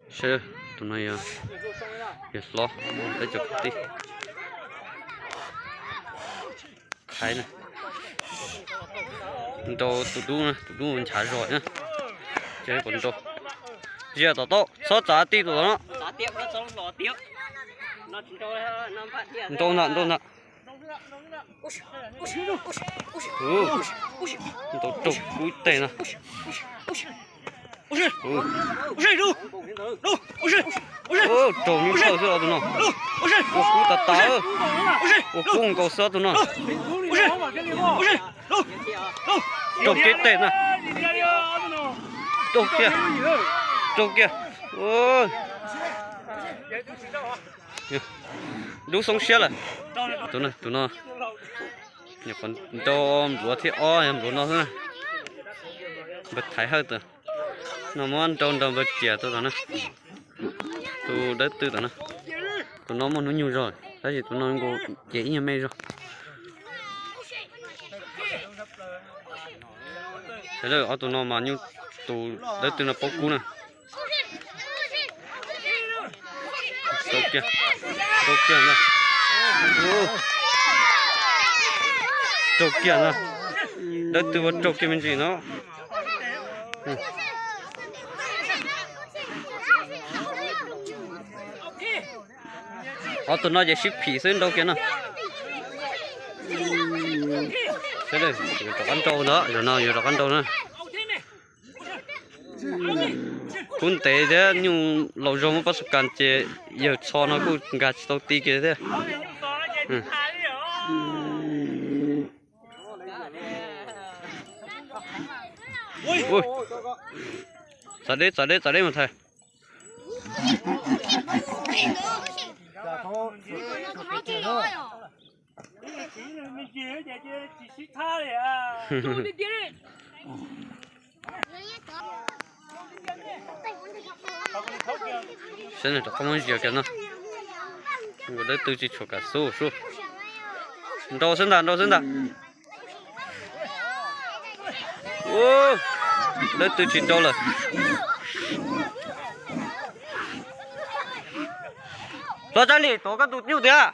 Saib, tus no yog, yog hlob, peb cov kwv tij. Khaiv na. Nrau tus dub na, tus dub nchav zog na. Ces pom nrau. Zias tom tau, txhob txav tij tus no. Nrau ntag, nrau ntag. Nrau raug kub teg no. Raug nyuj tawg xwb os tus no. Ua kub tas tas, ua kub nkaus xwb os tus no. Raug kiag teg na. Raug kiag, raug kiag. Dub xoob siab lawm. Tus no, tus no nyuam qhuav nrau npluav thiab ob yog npluav no xwb na. Npawg Thaiv Hawj tus no muab nrau nrau npawg Ciam tus no na. Tus dawb tw tom no, tus no muaj hnub nyoog zog tab sis tus no nkaus ces ib nyuag me zog. Sawv daws, ob tug no mas nyuj, tus dawb tw no paub kub na. Raug kiag, raug kiag ntag. Raug kiag ntag. Dawb tw ua raug kiag me ntsis no. Ob tug no ces sib phim xwb, nrau kiag no. Sawv daws, yuav rov qab nrau ntag, zaum no yuav rov qab nrau na. Kub ntev thiab nyuj laus zog muaj pab xu kas ces yawg txho no kuj nkag tsis tau ti kiag thiab. Txav deb, txav deb, txav deb mas thaiv. Saib nws rov qab muab zias kiag no. Ua dawb tw tsis tshuam kam xub xub. Nrau xwb ntag, nrau xwb ntag. Ua, dawb tw tsis nrau lawm. Hlob Tsab Lis, tuav koj tus nyuj tiag.